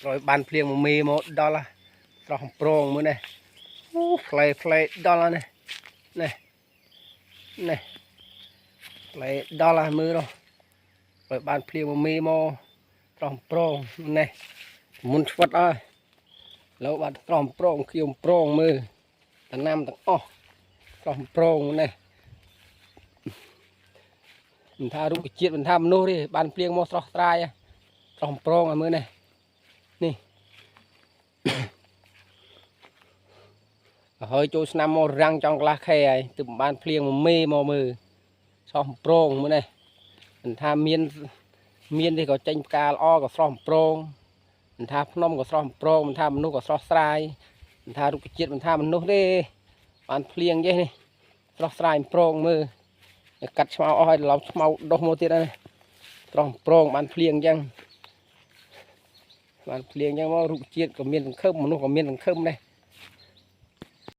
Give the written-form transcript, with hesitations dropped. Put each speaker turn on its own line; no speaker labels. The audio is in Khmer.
ក្រោយបានភ្លៀងមួយមេមកដល់ស្រស់ប្រងមើលនេះអូផ្លែផ្លែដល់នេះនេះនេះផ្លែដល់ហើយមើលនោះក្រោយបានភ្លៀងមួយមេមកស្រស់ប្រងនេះមុនឆ្វិតហើយឡូវបានស្រស់ប្រងខៀវប្រងមើលតំណាំទាំងអស់ស្រស់ប្រងនេះមិនថារុក្ខជាតិមិនថាមនុស្សទេបានភ្លៀងមកស្រស់ស្រាយស្រស់ប្រងឲ្យមើលនេះនេះហើយចូលឆ្នាំមករាំងចង់កន្លះខែហើយទើបបានភ្លៀងមួយមេមកមើលស្រស់ប្រងមើលនេះមិនថាមានមានទេក៏ចេញផ្កាល្អក៏ស្រស់ប្រងមិនថាភ្នំក៏ស្រស់ប្រងមិនថាមនុស្សក៏ស្រស់ស្រាយមិនថារុក្ខជាតិមិនថាមនុស្សទេបានភ្លៀងទេនេះស្រស់ស្រាយប្រងមើលកាត់ឆ្មៅអស់ហើយឡំឆ្មៅដុះមកទៀតហើយស្រស់ប្រងបានភ្លៀងអញ្ចឹងបានភ្លៀងអញ្ចឹងមករុក្ខជាតិក៏មានសង្ឃឹមមនុស្សក៏មានសង្ឃឹមដែរ